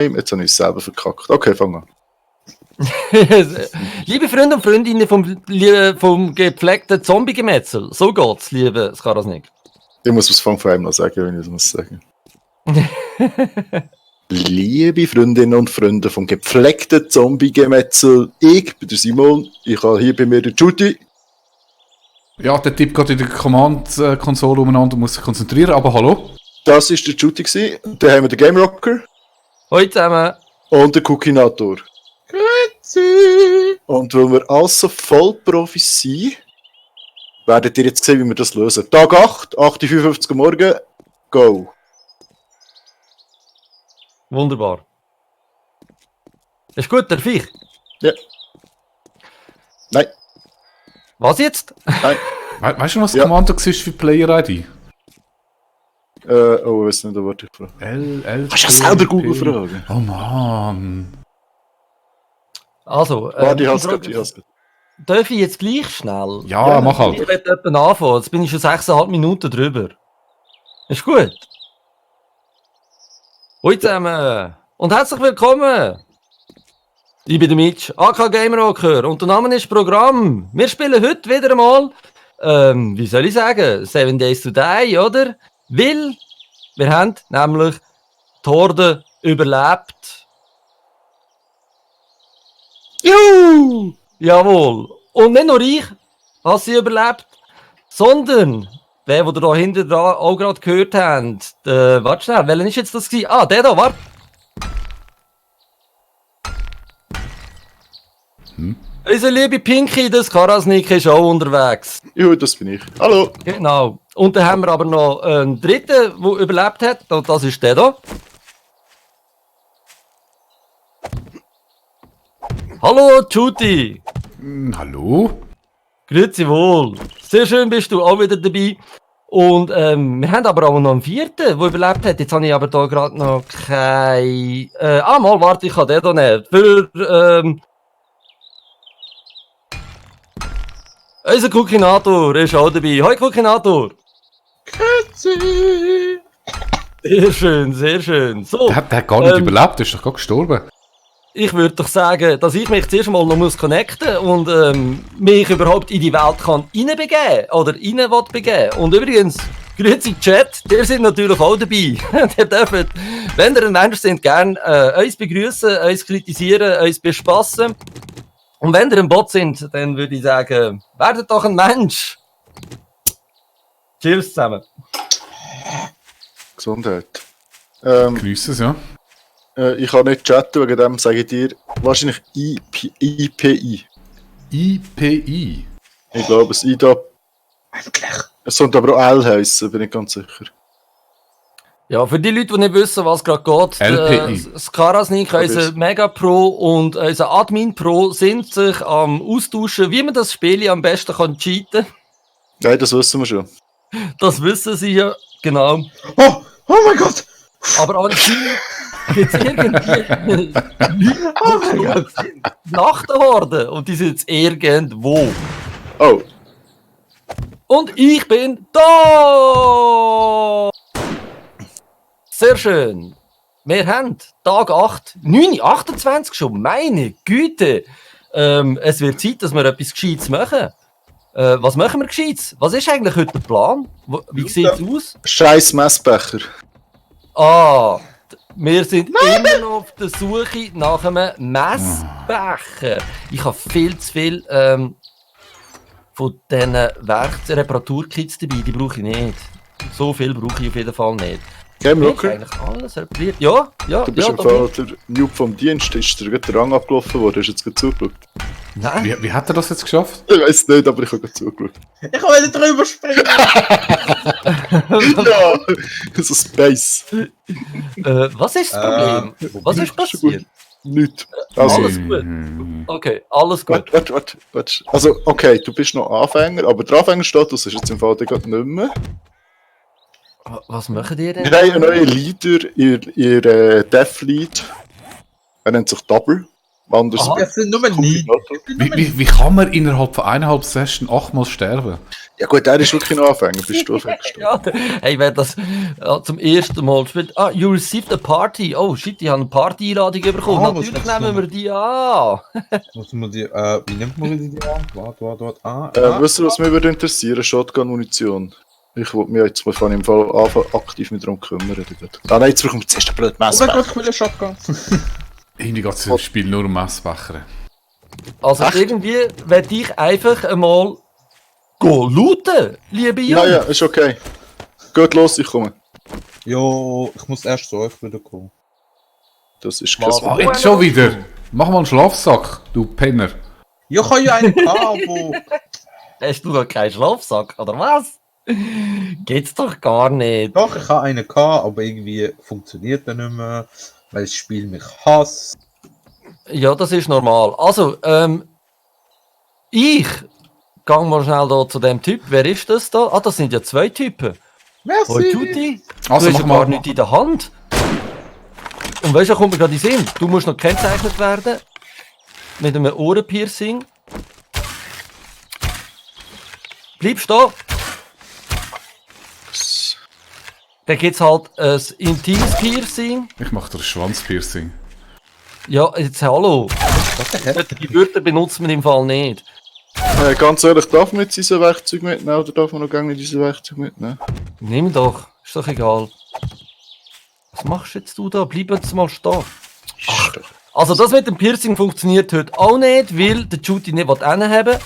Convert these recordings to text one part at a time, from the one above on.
Jetzt habe ich es selber verkackt. Okay, fang an. Liebe Freunde und Freundinnen vom gepflegten Zombie-Gemetzel, so geht's, liebe Skarasnik. Ich muss was von einem noch sagen, wenn ich das muss sagen. Liebe Freundinnen und Freunde vom gepflegten Zombie-Gemetzel, ich bin der Simon, ich habe hier bei mir den Judy. Ja, der Typ geht in der Command-Konsole umeinander und muss sich konzentrieren, aber hallo? Das war der Judy gewesen. Dann haben wir den Game Rocker. Hallo zusammen. Und der Cookinator. Grüezi! Und weil wir also Vollprofis sind, werdet ihr jetzt sehen, wie wir das lösen. Tag 8, 8:55 Uhr morgen, go! Wunderbar. Ist gut, darf ich? Ja. Nein. Was jetzt? Nein. Weißt du, was Ja. Kommando war für Player-ID? Oh, ich weiß nicht, da wollte ich fragen. L. Kannst du ja selber Google fragen. Oh Mann. Also, Warte, ich hab's grad, ich hab's grad. darf ich jetzt gleich schnell? Ja, mach halt. Ich werde etwa anfangen, jetzt bin ich schon 6,5 Minuten drüber. Ist gut. Hallo zusammen und herzlich willkommen. Ich bin der Mitch, AK Game Rocker und der Name ist Programm. Wir spielen heute wieder einmal, wie soll ich sagen, 7 Days to Die, oder? Weil wir haben nämlich die Horde überlebt. Juhu! Jawohl. Und nicht nur ich habe sie überlebt, sondern der ihr da hinten dran auch gerade gehört habt. Warte schnell, welcher ist jetzt das gewesen? Ah, der da, warte. Unser liebe Pinky, das Karasnik, ist auch unterwegs. Ja, das bin ich. Hallo! Genau. Und dann haben wir aber noch einen dritten, der überlebt hat. Und das ist der da. Hallo, Judy. Hallo? Grüezi wohl. Sehr schön bist du auch wieder dabei. Und wir haben aber auch noch einen vierten, der überlebt hat. Jetzt habe ich aber da gerade noch kein... mal, warte, ich kann den da nehmen. Für... unser Cookinator ist auch dabei. Hoi, Cookinator. Grüezi! Sehr schön, sehr schön. So, Der hat gar nicht überlebt, der ist doch gerade gestorben. ich würde doch sagen, dass ich mich zuerst mal noch muss connecten und mich überhaupt in die Welt kann reinbegeben oder rein begeben. Und übrigens, grüezi Chat, ihr seid natürlich auch dabei. Ihr dürft, wenn ihr ein Mensch sind, gerne uns begrüßen, uns kritisieren, uns bespassen. Und wenn ihr ein Bot sind, dann würde ich sagen, werdet doch ein Mensch. Cheers zusammen. Gesundheit. Geniessen es, ja. Ich kann nicht chatten, wegen dem sage ich dir wahrscheinlich IPI. IPI. Ich glaube, es IDA. Es sollte aber auch L heißen, bin ich ganz sicher. Ja, für die Leute, die nicht wissen, was gerade geht, LPI. Skarasnik, unser Mega Pro und unser Admin Pro sind sich am Austauschen, wie man das Spiel am besten kann cheaten. Nein, das wissen wir schon. Das wissen sie ja, genau. Oh mein Gott! Aber anscheinend gibt es irgendwie Leute, die sind nach der Horde und die sind jetzt irgendwo. Oh, Und ich bin da! Sehr schön. Wir haben Tag 8, 9:28 schon, meine Güte. Es wird Zeit, dass wir etwas Gescheites machen. Was machen wir Gescheites? Was ist eigentlich heute der Plan? Wie sieht es aus? scheiß Messbecher. Wir sind immer noch auf der Suche nach einem Messbecher. Ich habe viel zu viel von diesen Reparaturkits dabei, die brauche ich nicht. So viel brauche ich auf jeden Fall nicht. Game Ich Rocker, eigentlich alles repariert. Ja, du bist ja, im Fall der Noob vom Dienst. Ist dir gerade der Rang abgelaufen worden? Hast du jetzt gerade zugeschaut? Nein. Wie hat er das jetzt geschafft? Ich weiß nicht, aber ich habe gerade zugeschaut. Ich will nicht drüber springen! Ja, so Space. Was ist das Problem? Was ist passiert? Nicht. Also, Alles gut. Okay, alles gut. warte. Also, okay, du bist noch Anfänger, aber der Anfängerstatus ist jetzt im Fall gerade nicht mehr. Was machen die denn? Wir haben einen neuen Leader, ihr Death Lead. Er nennt sich Double. Anders. Aha. Das sind nur nie. Wie kann man innerhalb von 1,5 Session 8-mal sterben? Ja gut, der ist wirklich noch Anfänger, bist du gestorben. Ja, hey, wer das zum ersten Mal spielt. Ah, you received a party. Oh shit, ich habe eine Party-Einladung bekommen. Ah, was Natürlich hat's nehmen wir die an. Muss man die, wie nennt man die an? Warte. Wisst ihr, was mich würde interessieren? Shotgun-Munition. Ich wollte mich jetzt mal von im Fall anfangen, aktiv mit darum kümmern. Ah nein, jetzt bekommt zuerst ein blöd Oh mein Messer. Gott, ich will einen Shotgun. Irgendwie geht es im Spiel nur um Messbecher. Also Echt? irgendwie werde ich einfach einmal looten, liebe Ja, Jungs. ja, ist okay. Geht los, ich komme. Jo, ich muss erst zu euch wieder kommen. Das ist kein Was? Ah, jetzt schon wieder! Mach mal einen Schlafsack, du Penner. Ja, ich habe ja einen Abo. Hast du noch keinen Schlafsack, oder was? Geht's doch gar nicht. Doch, ich habe einen gehabt, aber irgendwie funktioniert er nicht mehr, weil das Spiel mich hasst. Ja, das ist normal. Also, ich gang mal schnell da zu dem Typ. Wer ist das da? Ah, das sind ja 2 Typen. Merci. Hoi Tuti. Also Du hast mach ja gar mal. nichts in der Hand. Und weißt du, kommt mir gerade in den Sinn. Du musst noch gekennzeichnet werden. Mit einem Ohrenpiercing. Bleibst da. Dann gibt's halt ein intimes Piercing. Ich mach dir ein Schwanzpiercing. Ja, jetzt hallo. Die Wörter benutzt man im Fall nicht. Ganz ehrlich, darf man jetzt diese Werkzeug mitnehmen oder darf man noch gar nicht diese Werkzeug mitnehmen? Nimm doch, ist doch egal. Was machst jetzt du da? Bleib jetzt mal stehen. Ist doch- Also das mit dem Piercing funktioniert heute auch nicht, weil der Judy nicht haben will.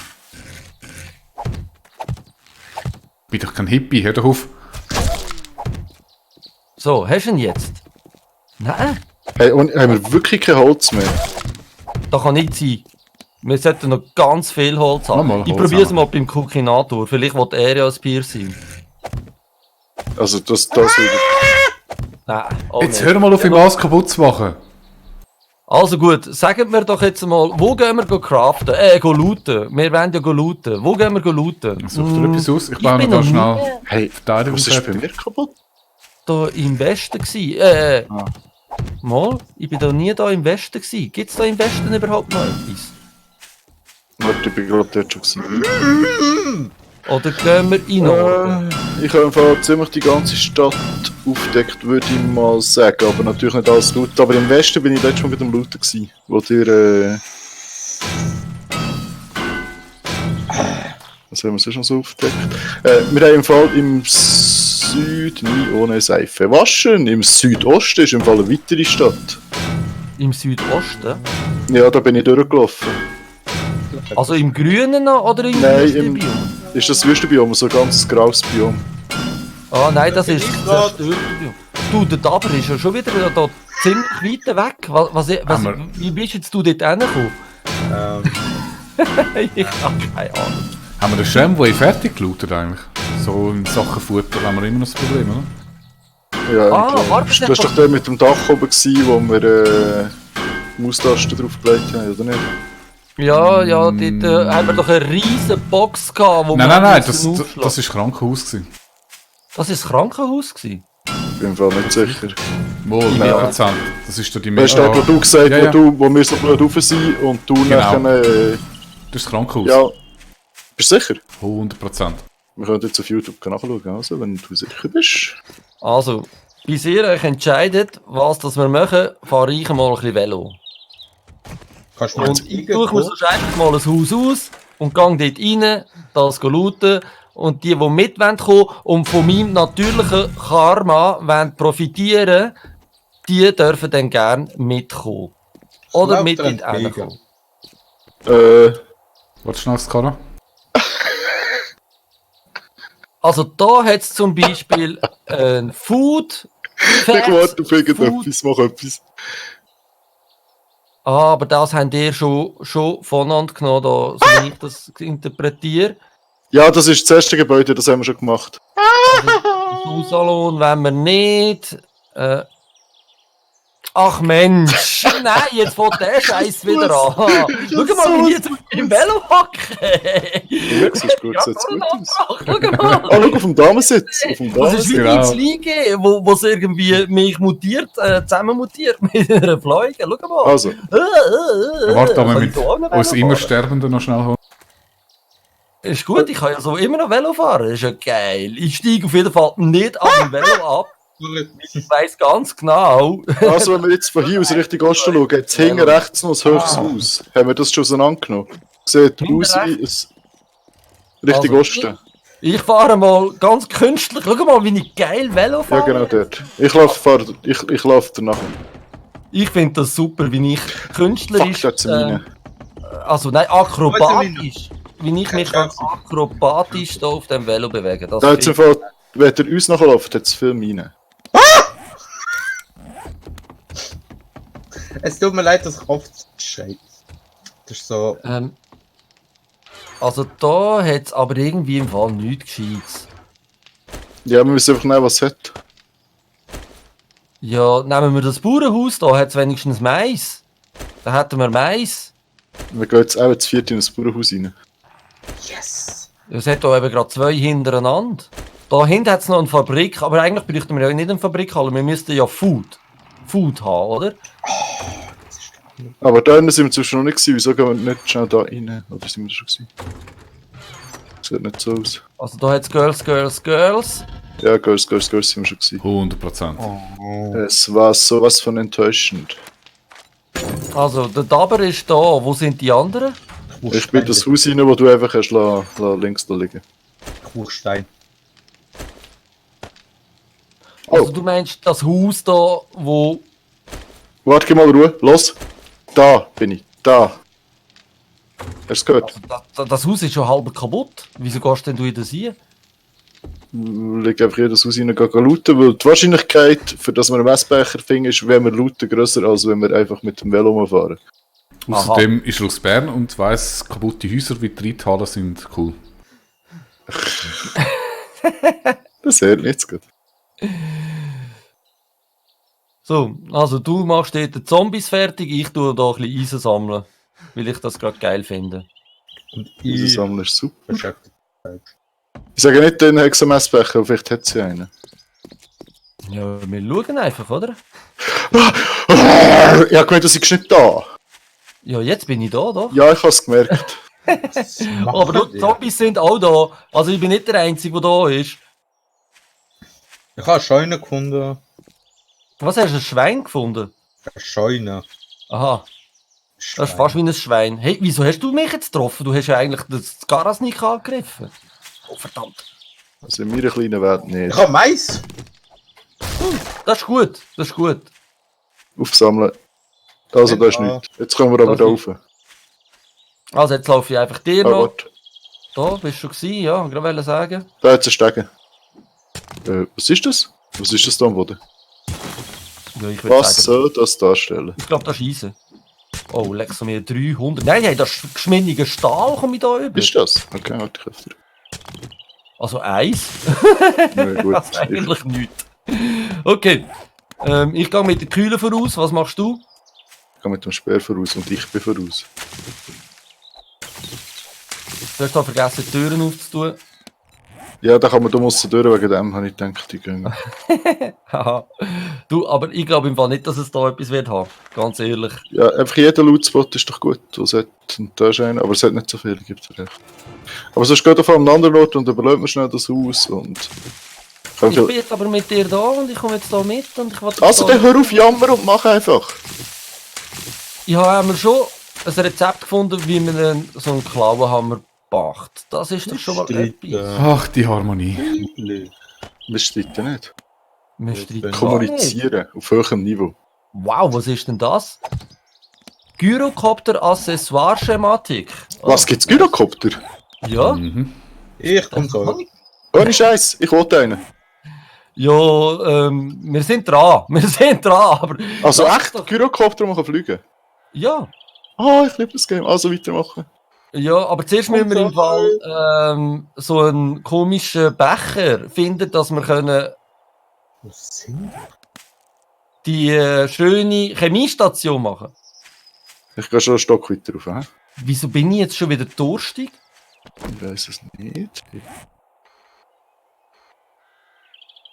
Bin doch kein Hippie, hör doch auf. So, hast du ihn jetzt? Nein, Hey, und haben wir wirklich kein Holz mehr? das kann nicht sein. Wir sollten noch ganz viel Holz haben. Nochmal Ich Holz probiere es haben. mal beim Kukinator. Vielleicht will er ja ein Piercing. Also das wieder. Nein, auch Jetzt nicht. hör mal auf, ihm alles kaputt zu machen. Also gut, sagen wir doch jetzt mal, wo gehen wir craften? Go looten. Wir wollen ja looten. Wo gehen wir looten? Such dir etwas aus, ich Ich baue bin noch da noch schnell Hey, Verteidigung was ist bei fertig. mir kaputt? Da im Westen gsi. Ah. Mal, ich bin da nie da im Westen gsi. Gibt's da im Westen überhaupt noch etwas? Warte, ich bin gerade dort schon gewesen. Oder gehen wir in Norden? Ich habe im Fall ziemlich die ganze Stadt aufgedeckt, würde ich mal sagen. Aber natürlich nicht alles Loot. Aber im Westen bin ich letztes Mal mit dem Looten gewesen. Wo dir, was haben wir sonst noch so aufgedeckt? Wir haben im Fall im Süden, ohne Seife waschen. Im Südosten ist im Fall eine weitere Stadt. Im Südosten? Ja, da bin ich durchgelaufen. Also im Grünen noch oder im Nein, Wüstenbiom? Ist das Wüstenbiom, so ein ganz graues Biom. Ah nein, das ist ich das grad. zerstörte Biom. Du, der Daber ist ja schon wieder da ziemlich weit weg. Haben Wie bist jetzt du dort hingekommen? Ähm, Ich habe keine Ahnung. Haben wir den Schemway fertig gelootet eigentlich? So in Sachen Futter haben wir immer noch das Problem, oder? Ja, Ah, klar. warte, Das war doch der mit dem Dach oben, gewesen, wo wir Maustasten draufgelegt haben, oder nicht? Ja, dort haben wir doch eine riesen Box gehabt, wo Nein, wir nein, müssen das aufschlagen. ist Krankenhaus gewesen. Das ist das Krankenhaus gewesen. Ich bin im Fall nicht sicher. Wohl, 100%. Das ist doch die Weißt du, wo du gesagt Ja, ja. wo wir so blöd rauf sind und du Genau. nachher, Das ist das Krankenhaus. ja. Bist du sicher? 100%. Wir können jetzt auf YouTube nachschauen, also, wenn du sicher bist. Also, bis ihr euch entscheidet, was das wir machen, fahre ich mal ein bisschen Velo. kannst du mir Und jetzt ich suche mir sonst einfach mal ein Haus aus und gehe dort rein, das looten. Und die mit kommen wollen und von meinem natürlichen Karma wollen profitieren, die dürfen dann gerne mitkommen. Oder lauf mit dir dort entgegen. hinkommen. Warte schnell, Skara. Also da hat es zum Beispiel ein Food. Ich warte auf Food. irgendetwas, mach etwas. Ah, aber das habt ihr schon voneinander genommen, da, so wie ich das interpretiere. Ja, das ist das erste Gebäude, das haben wir schon gemacht. Salon wollen wir nicht. Ach Mensch, nein, jetzt fängt der Scheiß wieder an. Schau mal, wie ich jetzt im Velo hacke. Ja, das ist gut, sieht gut aus. Schau mal. Ah, schau, auf dem Damensitz. Auf dem Das ist wie Genau. ins Liege, wo es irgendwie mich mutiert, zusammen mutiert mit einer Fleuge. Schau mal. Also, Warte, da Kann wir ich so auch noch uns Velo immer fahren? Sterbenden noch schnell holen. Ist gut, ich kann ja so immer noch Velo fahren. Ist ja geil. Ich steige auf jeden Fall nicht an dem Velo ab. Ich weiss ganz genau. also, wenn wir jetzt von hier aus Richtung Osten schauen, jetzt hinten rechts noch ein höchstes Haus. Haben wir das schon auseinandergenommen? Sieht Hinten aus wie ein Richtung Also, Osten. Ich fahre mal ganz künstlich. Schau mal, wie ich geil Velo Ja, fahre. genau dort. Ich laufe danach. Ich finde das super, wie ich Fuck, künstlerisch. da hat's eine Also nein, akrobatisch. Wie ich mich Ja, akrobatisch da auf dem Velo bewege. Das Da hat's im Fall, wenn ihr uns nachläuft, hat es viel Minen. Es tut mir leid, dass ich oft scheiße. Das ist so. Also da hat es aber irgendwie im Fall nichts Gescheites. Ja, wir müssen einfach nehmen, was es hat. Ja, nehmen wir das Bauernhaus, da hat es wenigstens Mais. Da hätten wir Mais. Wir gehen jetzt auch zu viert in ein Bauernhaus rein. Yes! Es hat da eben gerade 2 hintereinander. Da hinten hat es noch eine Fabrik, aber eigentlich bräuchten wir ja nicht eine Fabrik, wir müssten ja Food haben, oder? Aber da hinten sind wir zwischen noch nicht gewesen. Wieso gehen wir nicht schnell da rein? Oder sind wir da schon gewesen? Sieht nicht so aus. Also da hat es Girls. Ja, Girls sind wir schon gewesen. 100%. Oh. Es war sowas von enttäuschend. Also der Daber ist da, wo sind die anderen? Ich bin das Haus rein, wo du einfach hast links da liegen. Kuchstein. Also Oh. du meinst das Haus da, wo... Warte, geh mal Ruhe. Los. Da bin ich. Da. Hast du es gehört? Das Haus ist schon halb kaputt. Wieso gehst denn du in das hier? Leg einfach jedes Haus rein und geh looten, weil die Wahrscheinlichkeit, für dass wir einen Messbecher finden, ist, wenn wir looten, grösser, als wenn wir einfach mit dem Velo rumfahren. Außerdem ist er aus Bern und weiss, kaputte Häuser wie die Reithalle sind cool. Das hört nicht so gut. So, also du machst dort die Zombies fertig, ich tue da ein bisschen Eisen sammeln. Weil ich das gerade geil finde. Und Unser ich Sammler ist super. beschäftigt. Ich sage nicht den Hexamessbecher, aber vielleicht hat sie einen. Ja, wir schauen einfach, oder? Ja, ich meine, du bist nicht da. Ja, jetzt bin ich da, doch. Ja, ich habe es gemerkt. Aber die Zombies sind auch da. Also ich bin nicht der Einzige, der da ist. Ich habe eine Scheune gefunden. Was hast du, ein Schwein gefunden? Eine Scheune. Aha, das ist fast wie ein Schwein. Hey, wieso hast du mich jetzt getroffen? Du hast ja eigentlich das Garas nicht angegriffen. Oh, verdammt. Also in meiner kleinen Welt Ich nicht. habe Mais! Das ist gut, das ist gut. Aufsammeln. Also, da ist Ja. nichts. Jetzt kommen wir aber Das da ist- rauf. Also jetzt laufe ich einfach dir Ah, noch. warte. Da, bist du schon gewesen, ja, ich wollte sagen. Da hat es einen Stegen. Was ist das? Was ist das da am Boden? Ja, ich würde Was sagen, soll das darstellen? ich glaube, das ist Eisen. Oh, leckst du mir 300. Nein, das ist geschmeidiger Stahl, komme ich da über. Ist das? Okay, warte, ich öffne. Also Eis. Ja, gut. Das ist eigentlich nichts. Okay. Ich gehe mit der Kühle voraus. Was machst du? Ich gehe mit dem Speer voraus und ich bin voraus. Du hast da vergessen, die Türen aufzutun. Ja, da kann man da muss durch, wegen dem habe ich gedacht, die gehen. Haha. Du, aber ich glaube im Fall nicht, dass es da etwas wird haben. Ganz ehrlich. Ja, einfach jeder Loot-Spot ist doch gut. Was hat, und da ist einer, aber es hat nicht so viel, gibt es recht. Aber sonst geht auf einen anderen Ort und überlebt man schnell das Haus und... Ich bin jetzt aber mit dir da und ich komme jetzt da mit und ich will Also dann hör auf jammern und mach einfach. Ich habe schon ein Rezept gefunden, wie man so einen Klauenhammer backt. Das ist doch schon mal etwas. Ach, die Harmonie. Wir streiten nicht. Wir streiten gar nicht. Kommunizieren auf hohem Niveau. Wow, was ist denn das? Gyrocopter Accessoire-Schematik. Was gibt's Gyrocopter? Ja? Mhm. Ich komme so. Ohne Scheiß, ich wollte einen. Ja, wir sind dran. Wir sind dran, aber... Also Lass echt, doch- Gyrocopter machen fliegen. Ja. Ah, ich liebe das Game. Also weitermachen. Ja, aber zuerst müssen wir im Fall so einen komischen Becher finden, dass wir können... Was sind die schöne Chemiestation machen. Ich gehe schon einen Stock weiter rauf, hä? Wieso bin ich jetzt schon wieder durstig? Ich weiß es nicht.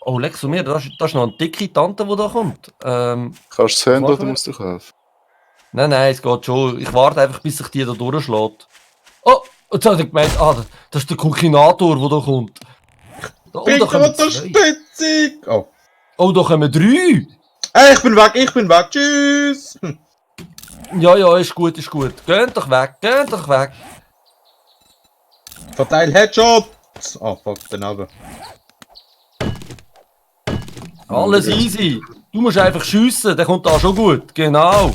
Oh, Lex, mir, das ist noch eine dicke Tante, die da kommt. Kannst du es haben Was oder machen musst du helfen? Nein, es geht schon. Ich warte einfach, bis sich die da durchschlägt. Oh, jetzt habe ich gemeint, das ist der Kokinator, der da kommt. Da, oh, da Bringt kommen zwei. Unterstützung! Oh. Oh, da kommen 3. Ey, ich bin weg, tschüss! Ja, ist gut. Geht doch weg. Verteil Headshots! Ah, fuck, daneben. Alles easy. Du musst einfach schiessen, der kommt da schon gut. Genau.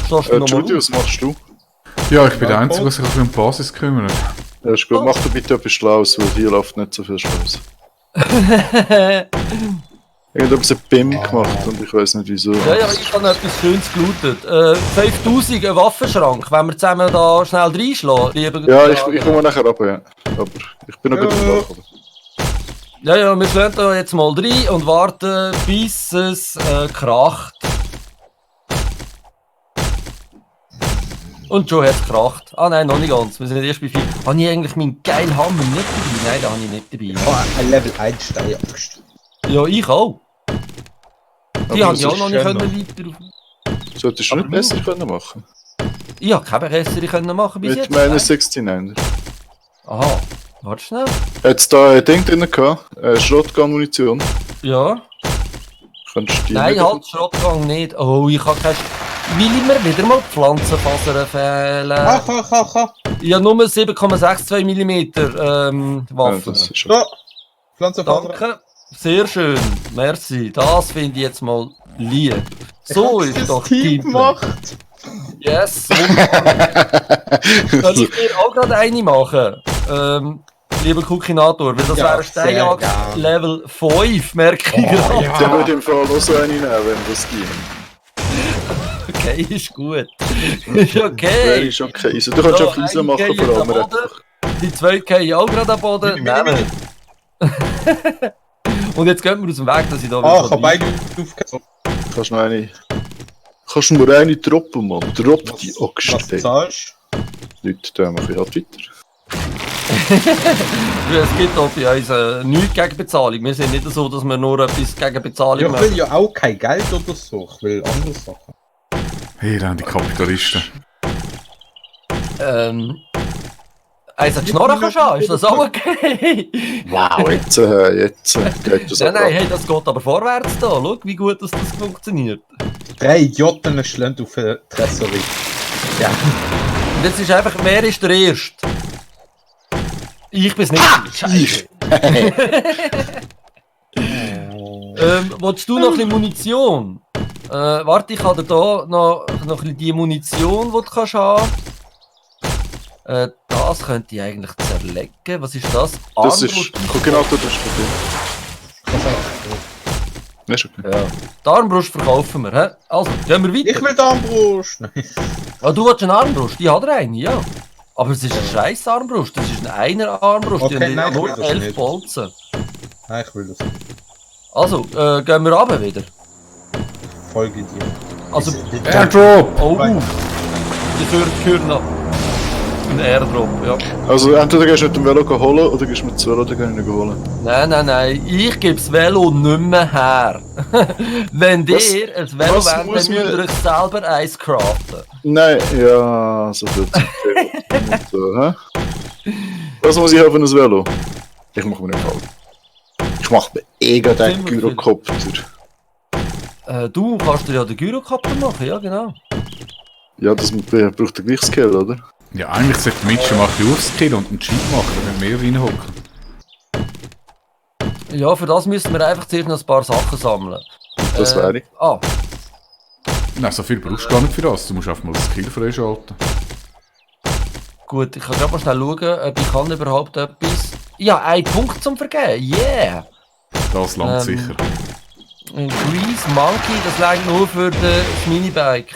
Stehst du nochmal Judy, auf? was machst du? Ja, ich bin der Einzige, der sich um die Basis kümmert. Ja, ist gut. Oh. Mach dir bitte etwas Schlaues, weil hier läuft nicht so viel Schlaues. Irgendetwas hat BIM gemacht und ich weiß nicht wieso. Ja, ich habe etwas Schönes gelootet. 5000, ein Waffenschrank. Wenn wir zusammen da schnell reinschlagen, lieber... Ja, ich komme nachher runter, ja. Aber ich bin noch gut drauf. Ja, wir schlagen da jetzt mal rein und warten, bis es kracht. Und schon hat es kracht. Ah nein, noch nicht ganz. Wir sind erst bei 4. Habe ich eigentlich meinen geilen Hammer nicht dabei? Nein, den habe ich nicht dabei. Oh, ein Level 1 Stein abgestellt. Ja, ich auch. Die habe das ich auch ist noch nicht schön können weiter auf... Solltest du nicht besser können machen? Ich habe keine bessere können machen bis Mit jetzt. meiner Nein. 69er. Aha, warte schnell. Hat's da ein Ding drin gehabt? Shotgun-Munition? Ja. Kannst du die Nein, nicht- halt, Schrottgang nicht. Oh, ich habe keine... Will ich mir wieder mal Pflanzenfasern fehlen? Ach. Ich habe nur 7,62 mm Ja, Waffen. das ist schon. So. Pflanzenfaser. Danke. Sehr schön. Merci. Das finde ich jetzt mal lieb. So ist doch Team Team. gemacht. Yes. Wunderbar. Soll ich dir auch gerade eine machen? Lieber Kukinator, weil das Ja, wäre ein sehr Steinjagd gern. Level 5, merke ich gerade. Der würde im Fall auch so eine nehmen, wenn das ging. Okay, ist gut. Ist Der okay. ist okay. Also, du kannst So, auch Fliesen eine machen, geht vor allem. am Boden. Die zwei gehen auch gerade am Boden. Nehmen. Und jetzt gehen wir aus dem Weg, dass ich da Ah, ich wieder hab beide aufgezogen. Kannst du noch eine. Kannst du mir eine droppen, Mann? Drop die Was Axt. ey. zahlst Leute, dann mache ich halt weiter. Es gibt auch bei uns nichts gegen Bezahlung. Wir sind nicht so, dass wir nur etwas gegen Bezahlung du? Ja, ich machen. will ja auch kein Geld oder so. Ich will andere Sachen. Hey, da haben die Kapitalisten. Eins hat Schnorren kannst du haben, ist das auch okay? Wow, jetzt geht das Nein, aber ab. hey, das geht aber vorwärts da. Schau, wie gut das funktioniert. 3 Idioten schlagen auf eine Tresserie. Ja. Und jetzt ist einfach, wer ist der Erste? Ich bin's nicht. Scheiße. Willst du noch ein bisschen Munition? Warte, ich habe dir da noch ein bisschen die Munition, die du kannst haben. Das könnte ich eigentlich zerlegen. Was ist das? Das ist. Armbrust. Guck genau, das ist bei dir. Das ist okay. Ja. Die Armbrust verkaufen wir. He? Also, gehen wir weiter. Ich will die Armbrust. Nein. Ah, du willst eine Armbrust? Die hat er eine, ja. Aber es ist eine scheiß Armbrust. Das ist eine Einer-Armbrust. Okay, Die haben nein, ich nur will das 11 nicht. Bolzen. Nein, ich will das nicht. Also, gehen wir runter wieder. Folge dir. Also, Airdrop! oh, Nein. ich höre noch. Ein Airdrop, ja. Also, entweder gehst du mit dem Velo holen oder gehst du mit dem Velo holen. Nein. Ich gebe das Velo nicht mehr her. Wenn Was- ihr ein Velo was wollt, dann muss müsst ihr mir- euch selber eins craften. Nein, ja, so viel zu viel. Und so, hä? Was muss ich haben für ein Velo? Ich mach mir nicht Fall. Ich mach mir den Ziemlich viel. Gyrocopter. Du kannst dir ja den Gyrocopter machen, ja genau. Ja, das braucht der gleiche Skill, oder? Ja, eigentlich sollte Mitch mal ein bisschen aufskillen und einen Cheat machen, wenn wir reinhocken. Ja, für das müssen wir einfach zuerst noch ein paar Sachen sammeln. Das wäre ich. Ah, Nein, so viel brauchst du gar nicht für das. Du musst einfach mal das Skill freischalten. gut, ich kann gerade mal schnell schauen, ob ich kann überhaupt etwas... Ja, einen Punkt zum Vergeben, yeah! Das langt sicher. Ein Grease Monkey, das reicht nur für das Minibike.